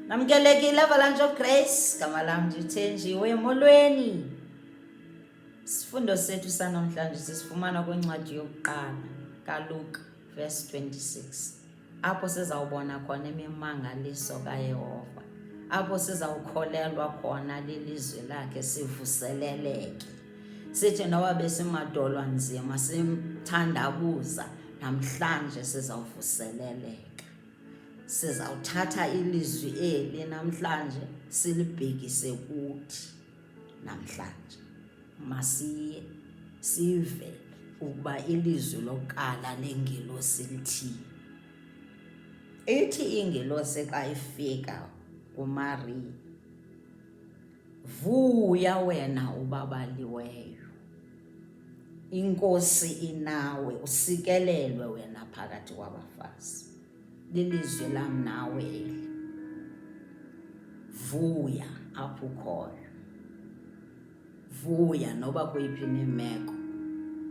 Namkelekile Avalanche of Grace, gama lam ndithenjiwe molweni. Isifundo sethu sanamhlanje sisifumana kwincwadi yokuqala kaLuka verse 26. Apho sizawubona khona imimangaliso kaYehova. Apho sizawukholelwa khona lilizwi lakhe sivuseleleke. Sithi noba besimadolwa nzima simthandabuza namhlanje sizawuvuseleleka. Sizawuthatha ilizwi eli namhlanje silibhekise kuthi namhlanje. Masiye sive ukuba ilizwi lokuqala lengelosi lithini. Ithi ingelosi xa ifika kuMariya, Vuya wena ubabaliweyo, iNkosi inawe, usikelelwe wena phakathi kwabafazi. Lilizwi lam nawe eli. Vuya apho ukhoyo, vuya noba kuyiphi nemeko,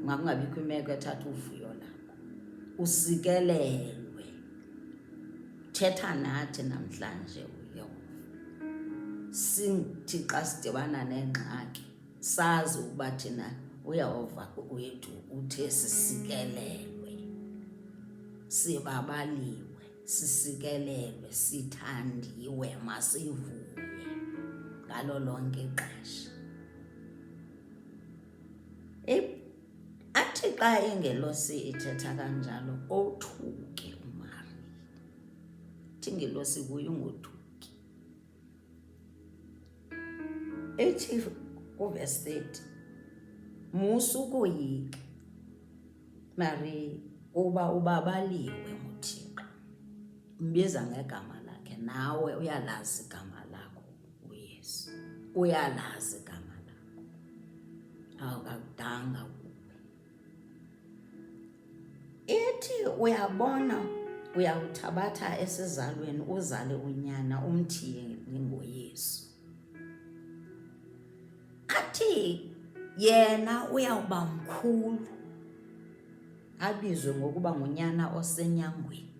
ungakungabikho imeko ethatha uvuyo lakho, usikelelwe. Thetha nathi namhlanje uYehova. Sithi xa sidibana nengxaki sazi ukuba thina uYehova wethu uthe sisikelelwe, sibabaliwe, sisikelelwe, sithandiwe, masivuye ngalo lonke ixesha. Athi xa ingelosi ithetha kanjalo othuke uMariya. Ithi ingelosi kuye ungothuki. Ithi kuvesi 30, musa ukoyika Mariya kuba ubabaliwe nguThixo. Umbiza ngegama lakhe nawe uyalazi igama lakho uYesu. Uyalazi igama lakho. Awukakudanga kuwe. Ithi uyabona uyawuthabatha esizalweni uzale unyana umthiye ngoYesu. Athi yena uyawuba mkhulu abizwe ngokuba ngunyana osenyangweni.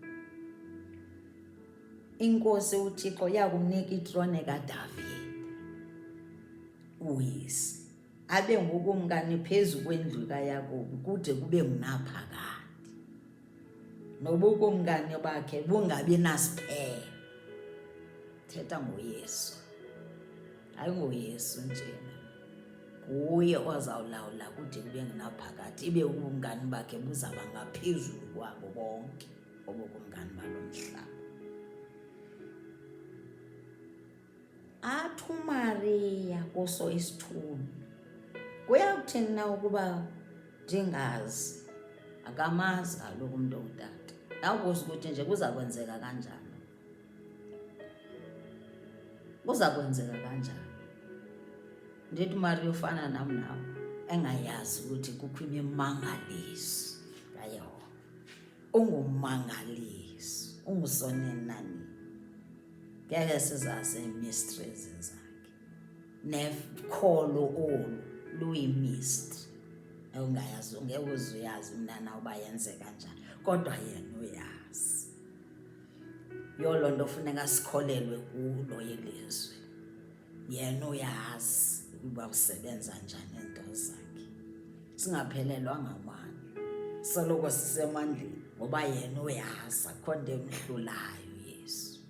INkosi uThixo yakunika itrone kaDavide uyise abe ngukumkani phezu kwendlu kaYakobi kude kube ngunaphakade, nobukumkani bakhe bungabi nasiphelo. Thetha ngoYesu, hayi ngoYesu njena, nguye ozawulawula kude kube ngunaphakade, ibe ubukumkani bakhe buzaba ngaphezulu kwabo bonke obukumkani balo mhlaba. Athi uMariya kuso isithunywa, kuya kuthini na ukuba ndingazi? Akamazi kaloku umntu ongutata. Awubuza ukuthi nje kuza kwenzeka kanjani? Kuza kwenzeka kanjani? Ndithi uMariya ufana nam nawe, engayazi ukuthi kukho imimangaliso kaYehova. Ungummangaliso, ungusonenani. Ngeke sizazi ii-mysteries zakhe. Nekholo olu luyi-mystery ongayazi, ngeke uze uyazi mntana uba yenzeka njani, kodwa yena uyazi. Yiyo loo nto funeka sikholelwe kulo ilizwi. Yena uyazi ukuba usebenza njani iinto zakhe. Singaphelelwa ngamandla, soloko sisemandleni ngoba yena uyazi, akukho nto emhlulayo uYesu.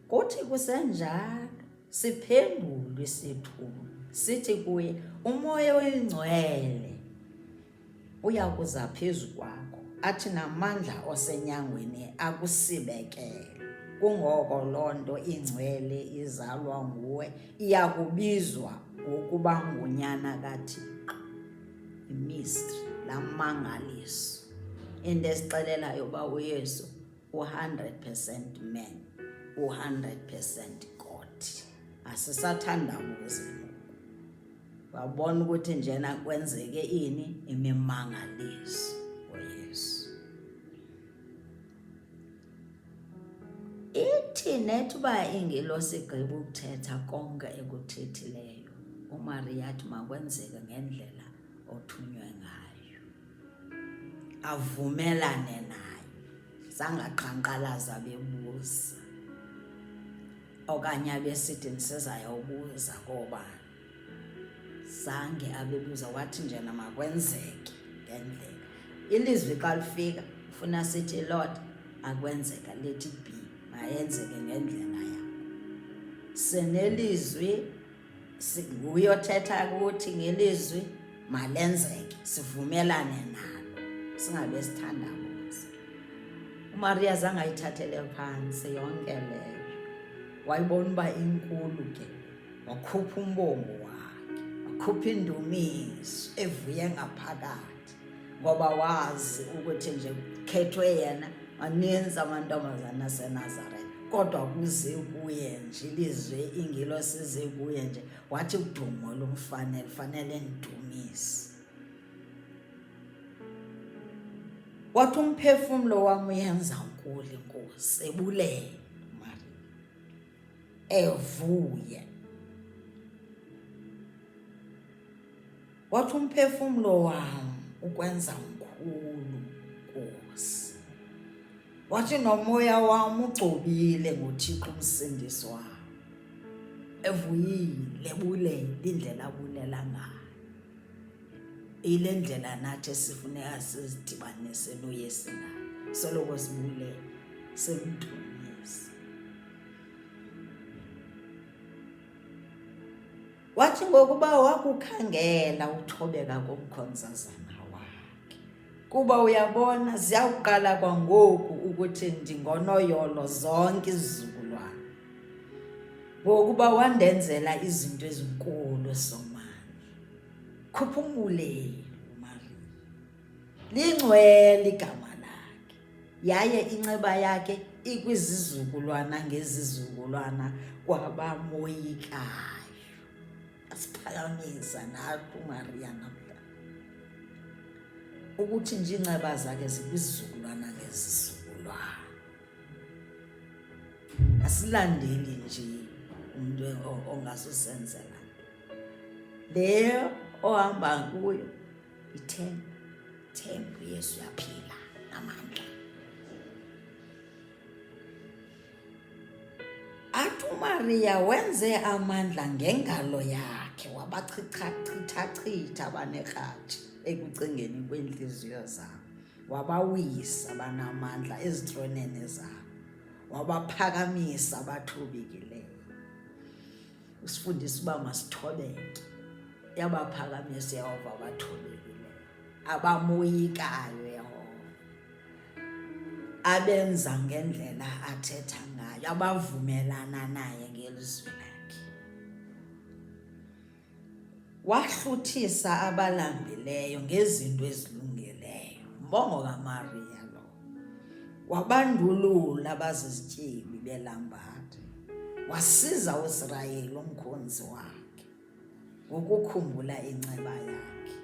Kuthi kusenjalo siphendulwe isithunywa sithi kuye, uMoya oyiNgcwele uya kuza phezu kwakho, athi namandla osenyangweni akusibekele. Kungoko loo nto ingcwele izalwa nguwe iya kubizwa ngokuba nguNyana kaThixo. Imistri, laa mmangaliso, into esixelelayo uba uYesu u-100% man, u-100% God. Asisathandabuzi ngoku. Wabona ukuthi njena kwenzeke ini? Imimangaliso ngoYesu. Ithi nethi uba ingelosi igqiba ukuthetha konke ekuthethileyo, uMariya athi makwenzeke ngendlela othunywe ngayo, avumelane nayo. Zangaqhankqalaza bebuza okanye abesithi ndisezayawubuza koobani. Zange abebuza, wathi njena makwenzeke ngendlela. Ilizwi xa lifika funa sithi Lord akwenzeka, let it be, mayenzeke ngendlela yakho. Sinelizwi, nguye othetha kuthi ngelizwi, malenzeke, sivumelane nalo, singabe sithandabuza. UMariya zange ayithathele phantsi yonke leyo, wayibona uba inkulu ke, wakhupha umbongo wakhe, wakhupha indumiso evuye ngaphakathi, ngoba wazi ukuthi nje khethwe yena. Maninzi amantombazana aseNazaretha, kodwa kuze kuye nje ilizwi, ingilosi ize kuye nje, wathi udumo lumfanele, fanele ndidumise. Wathi umphefumlo wam uyenza nkulu iNkosi, ebulele uMariya, evuye. Wathi umphefumlo wam ukwenza mkhulu, Nkosi. Wathi nomoya wam ugcobile ngoThixo umsindisi wam. Evuyile, ebulele indlela abulela ngayo. Ile ndlela nathi esifuneka sizidibanise noYesu ngayo. Soloko sibulela, simdumisa. Wathi ngokuba wakukhangela uthobeka komkhonzazana wakhe, kuba uyabona ziyawuqala kwangoku ukuthi ndingonoyolo zonke izizukulwana, ngokuba wandenzela izinto ezinkulu Somandla. Khupha umbulelo uMariya, lingcwele igama lakhe, yaye inceba yakhe ikwizizukulwana ngezizukulwana kwabamoyikayo. Asiphakamisa nathi uMariya namhla ukuthi nje iinceba zakhe zikwizizukulwana ngezizukulwana. Asilandeli nje umntu ongazusenzela nto. Le ohamba kuyo ithemba, themba uYesu uyaphila namandla. Athi uMariya wenze amandla ngengalo yakhe, wabachithachitha abanekratshi ekucingeni kweentliziyo zabo, wabawisa abanamandla ezitroneni zabo, wabaphakamisa abathobekileyo. Usifundisa uba masithobeke, yabaphakamisa Yehova abathobekileyo, abamoyikayo Yehova, abenza ngendlela athetha ngayo, abavumelana naye ngelizwi lakhe. Wahluthisa abalambileyo ngezinto ezilungileyo. Mbongo kaMariya lo. Wabandulula abazizityebi belambatha. Wasiza uSirayeli umkhonzi wakhe ngokukhumbula inceba yakhe,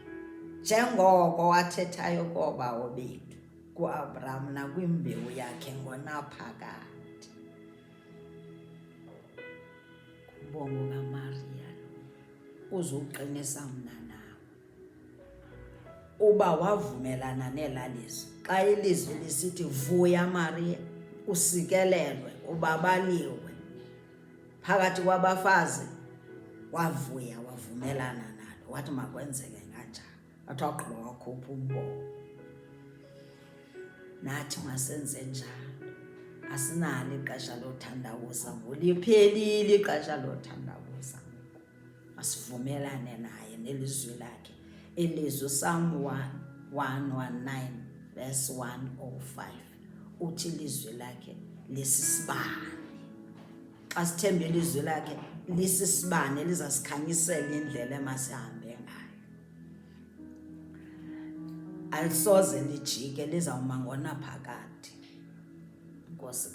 njengoko wathethayo koobawo bethu, kuAbraham nakwimbewu yakhe ngonaphakade. Ngumbongo kaMariya lo, uzuqinisa mna nawe uba wavumelana nela lizwi. Xa ilizwi lisithi vuya Mariya, usikelelwe, ubabaliwe phakathi kwabafazi, wavuya, wavumelana nalo, wathi makwenzeke kanjalo. Wathi wagqiba wakhupha umbongo. Nathi masenze njalo. Asinalo ixesha lothandabuza ngoku, liphelile ixesha lothandabuza ngoku. Masivumelane naye nelizwi lakhe. Ilizwi uPsalm 119 verse 105 uthi ilizwi lakhe lisisibane. Xa sithemba ilizwi lakhe lisisibane, lizasikhanyisela indlela emasihambe ngayo. Alisoze lijike, lizawuma ngonaphakade. Nkosi.